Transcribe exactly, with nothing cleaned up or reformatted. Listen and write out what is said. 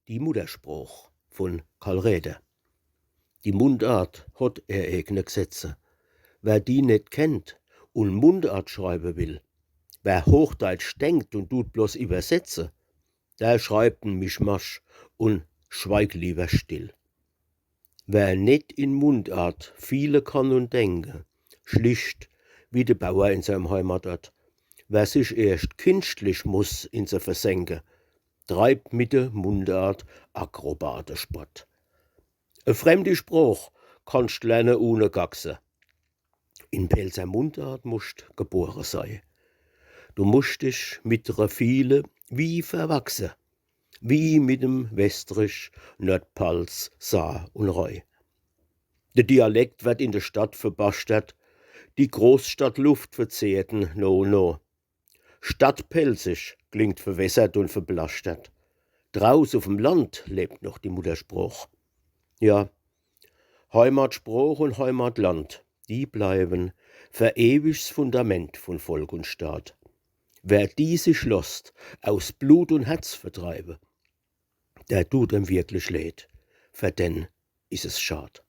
Die Muttersprooch vun Karl Räder. Die Mundart hot ehr eegne Gsetze. Wer die net kennt un Mundart schreiwe will, wer Hochdeitsch denkt un dut bloß iwwersetze, der schreibt en Mischmasch un schweig liewer still. Wer net in Mundart fiele kann un denke, schlicht wie de Bauer in seim Heimatort, wer sich erscht kinschtlich muss in se versenke, treibt mit de Mundart Akrobatesport. E fremdi Sprooch kannscht lerne ohne Gackse. In Pälzer Mundart muscht gebore sei. Du muscht dich mit re fiele wie verwachse, wie mit dem Westrich, Nordpalz, Saar un Rhei. De Dialekt werd in de Stadt verbaschtert, die Großstadtluft verzehrt en, no, no. Stadtpälzisch klingt verwässert un verblaschtert. Draus uf em Land lebt noch die Muttersprooch. Ja, Heimatsprooch un Heimatland, die bleiwen for ewig s Fundament vun Volk un Staat. Wer die sich losst aus Blut un Herz vertreiwe, der dut em wirklich leed, for den is es schad.